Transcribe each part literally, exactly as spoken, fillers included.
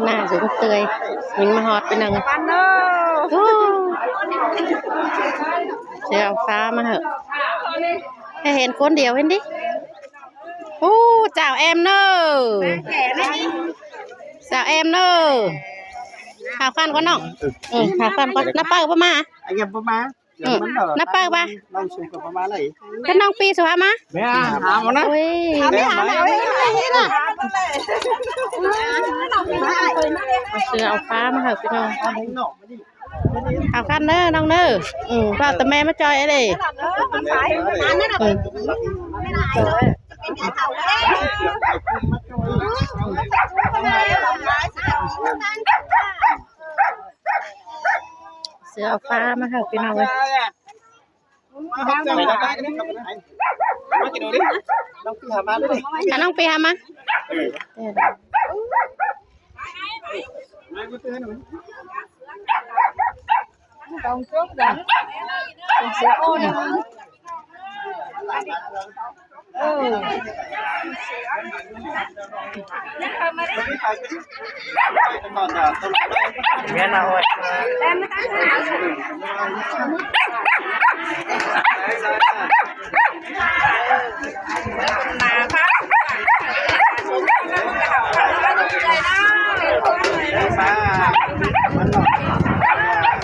หน้าสูงเตย มันมาฮอดไปหนึ่ง เสือเอาฟ้ามาเหอะ ให้เห็นคนเดียวเห็นดิ อู้ เจ้าแอมเนอร์ เจ้าแอมเนอร์ หาฟันก่อนน้อง เออ หาฟันก่อน น้าเป้าบ่มา ยังบ่มา อืม น้าเป้าบ่ น้องสูงกว่าประมาณไหน เป็นน้องปีสุภามา แม่หามานะ อุ้ย หาไม่หาหาไม่หา เอาเสือเอาฟ้ามาเหอะพี่น้อง เอาคันเนอร์น้องเนอร์ อืม ก็เอาแต่แม่มาจอยเลย อืม เสือเอาฟ้ามาเหอะพี่น้องเลย มากินดูดิ น้องปีหามาดูดิ อ่ะ น้องปีหามา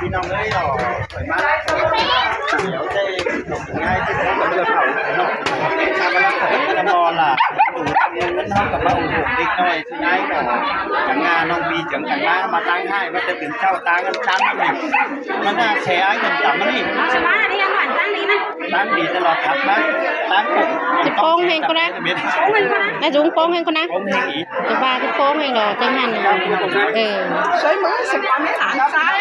พี่น้องเอ้ย เดี๋ยวได้ง่ายที่สุดก็เลือกเอาเนาะ ถ้ามันก็จะนอนล่ะ มันเท่ากับว่าเด็กน้อยสุดท้ายก็จังงานน้องปีจังกันมา มาตั้งให้ มันจะถึงเจ้าตั้งกันชั้นนี่ มันน่าแชร์ให้กันจำมานี่ มานี่ยังหวานตั้งนี้นะ ตั้งดีตลอดครับนะ ตั้งปลุก จะโป้งเฮงคนนะ จะเม็ด นายสูงโป้งเฮงคนนะ โป้งเฮงอีก จะว่าจะโป้งเฮงเหรอ จังหัน เออ ใช้มือสิบวันไม่สามซ้าย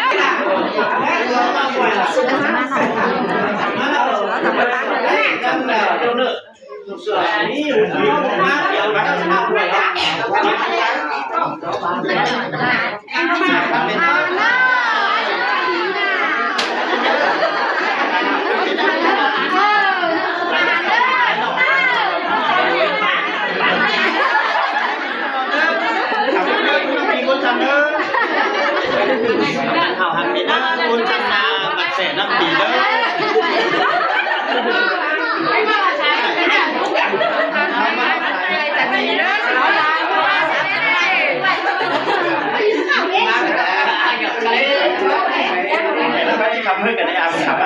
เอาหันไปหน้าคุณทำนาบัดแสนน้ำปีเด้อ ทำเพื่อกันได้เอาครับ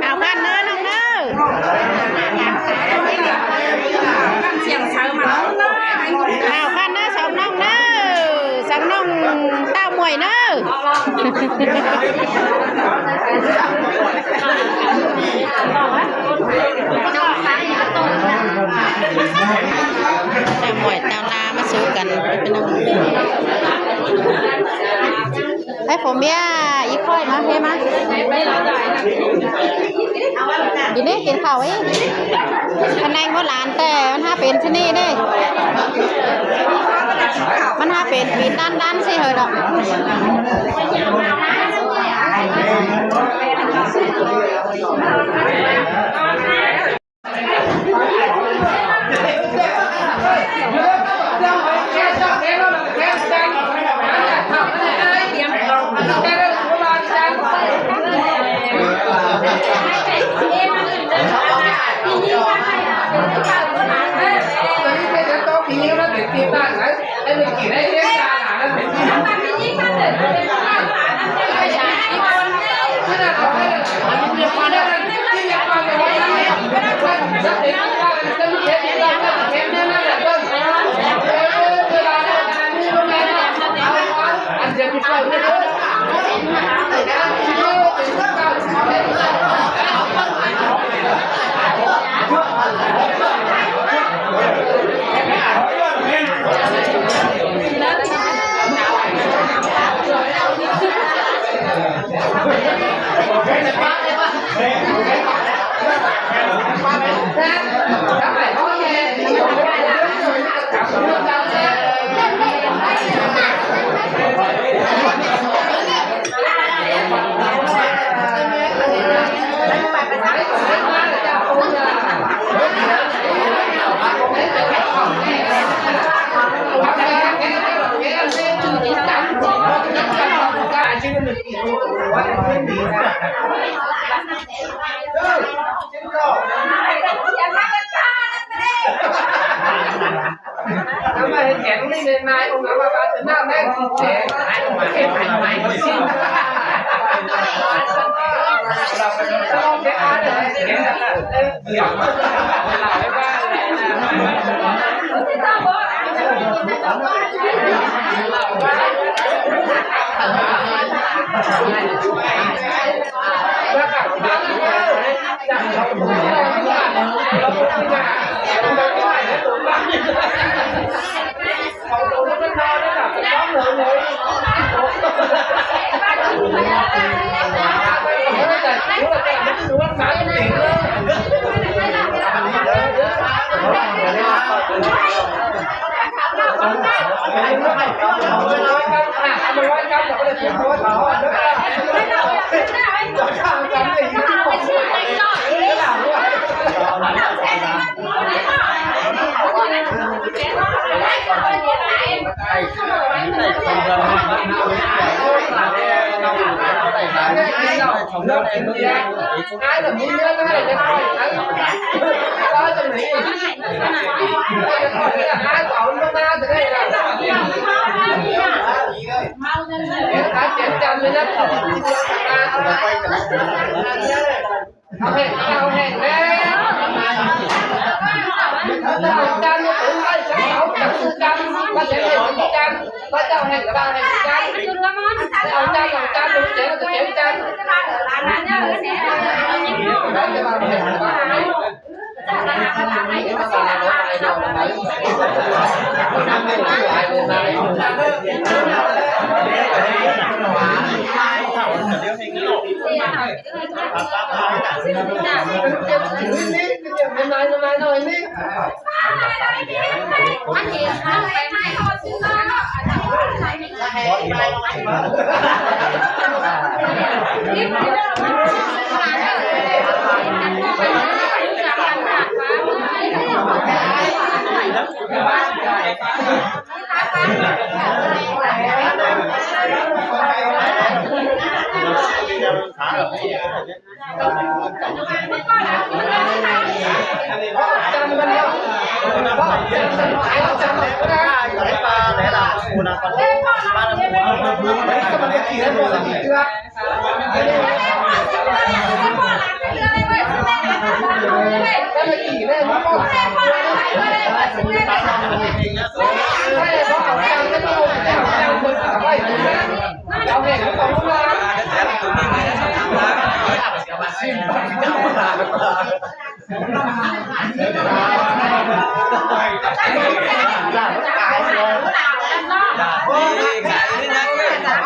เอาคันเด้อน้องเด้อ เอาคันเด้อสองน้องเด้อ สองน้องเต้าหมวยเด้อ เต้าหมวยเต้าลามาสู้กัน เป็นน้อง Hák phua ꞌmía, ꞌí ꞌkhới ꞌmá, ꞌhế ꞌmá. Kin ꞌnị, kin khảu ꞌí. Khăn ꞌnăng ꞌmá lan, ꞌtẹ ꞌmắn hák pên ꞌchư ꞌnị ꞌnị. ꞌMắn hák pên, pên đan đan ꞌsứ ꞌhới đỏ.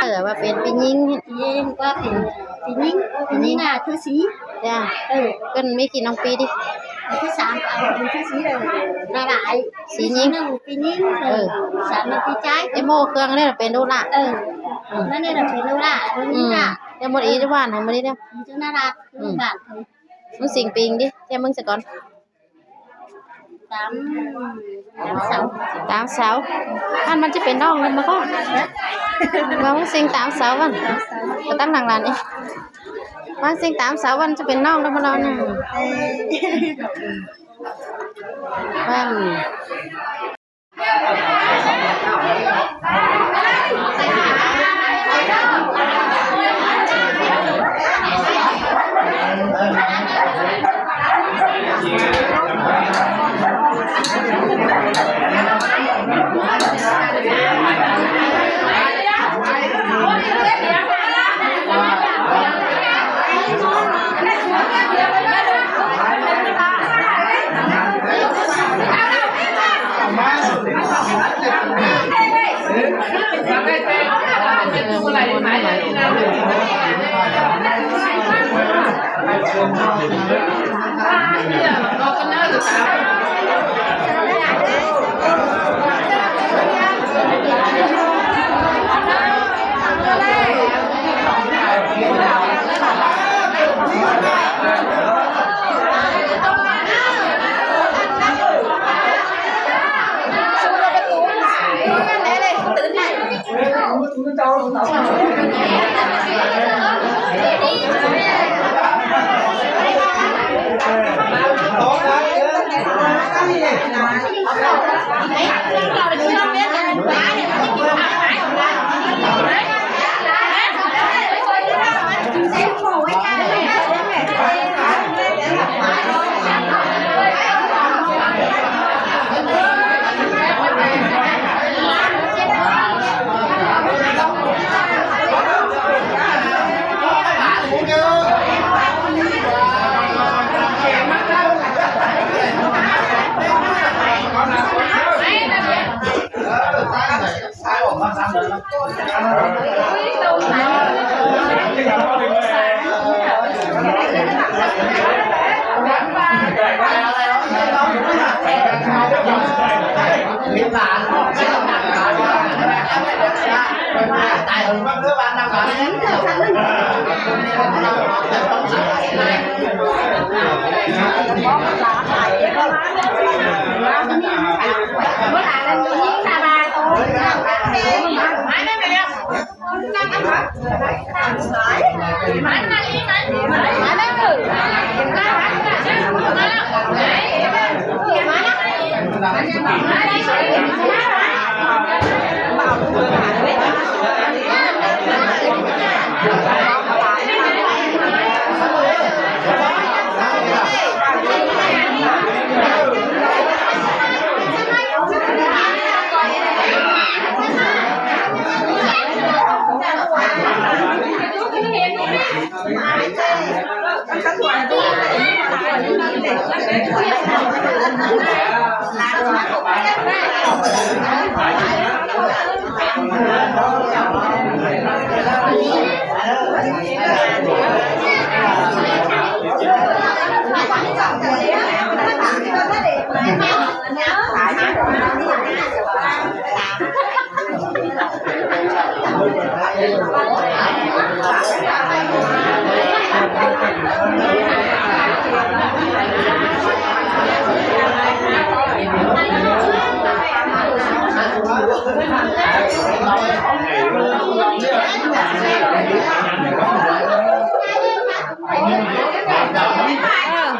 เออ ว่าเป๋นปี้ญิง เป๋นว่าเป๋นปี้ญิง ปี้ญิง อ่ะ ถือสี จ้ะ เออ เปิ้นมีกี่น้องปี้ดิ ถือสาม เอา ถือสีเลย หลายๆ สีญิง หนึ่งปี้ญิง เออ สามปี้จาย ไอ้โม่เครื่องเนี่ยเป๋นลูกหล้า เออ นั่นเนี่ยเป๋นลูกหล้า อืม ลูกหล้า เดี๋ยวหมดอีกวันของมันนี่เนี่ย อยู่หน้าร้าน อืม บ้าน มึงสิงปิงดิ เดี๋ยวมึงซะก่อน ตาม ตามเสา ตามเสา มัน มันจะเป๋นน้องแล้วมันก็ ว่ามึงสิงตามเสามัน ก็ตั้งหลังร้านนี่ มันสิงตามเสามันจะเป๋นน้องแล้วมันเราเนี่ย มัน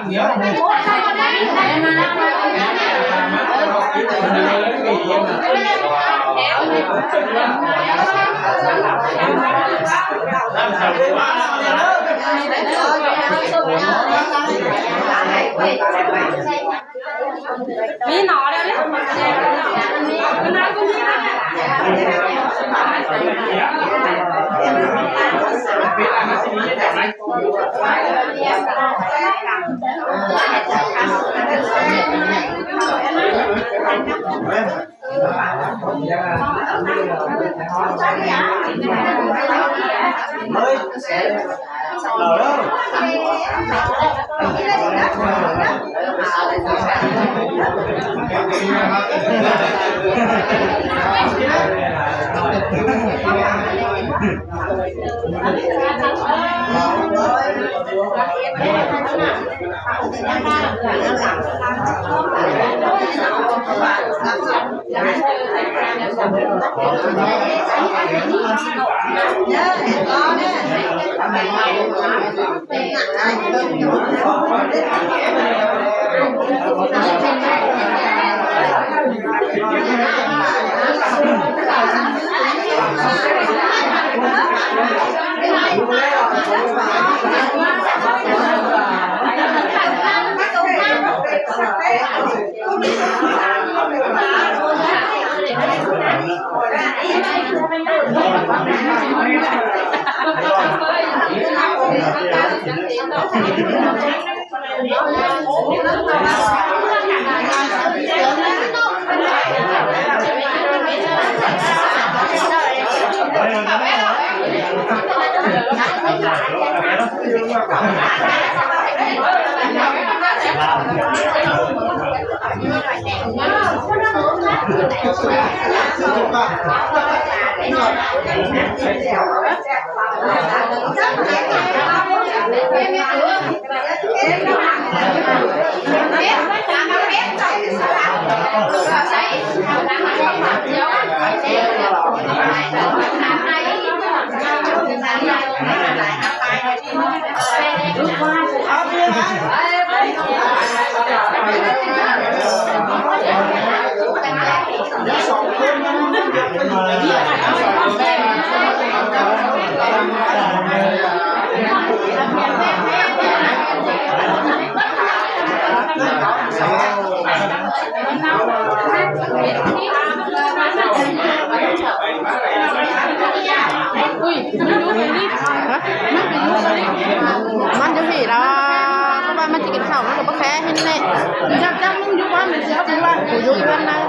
ꞌMí nó đeo đấy. Hả? Mắn chứ hỉ đó. Có ba mắn chứ kinh khẩu nó có bác khé hết nè. Chắc chắn mắn chứ quá mình sẽ không qua. Của dụ luôn đây.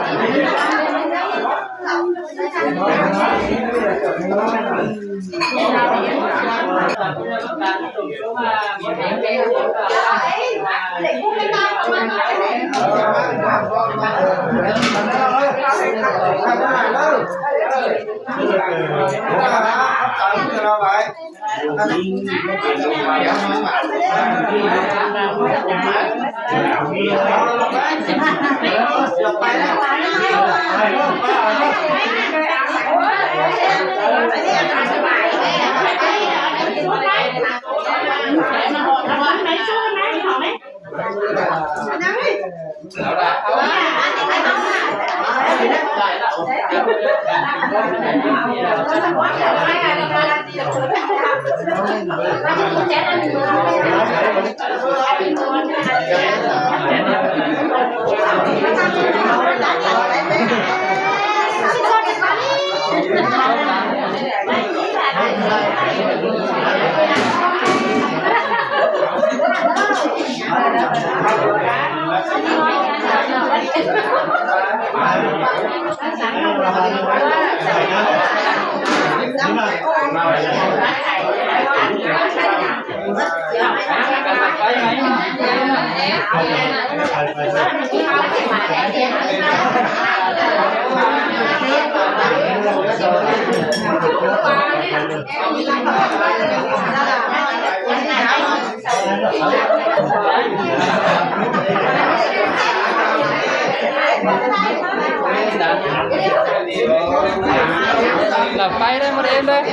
Là phải đấy, một em đấy.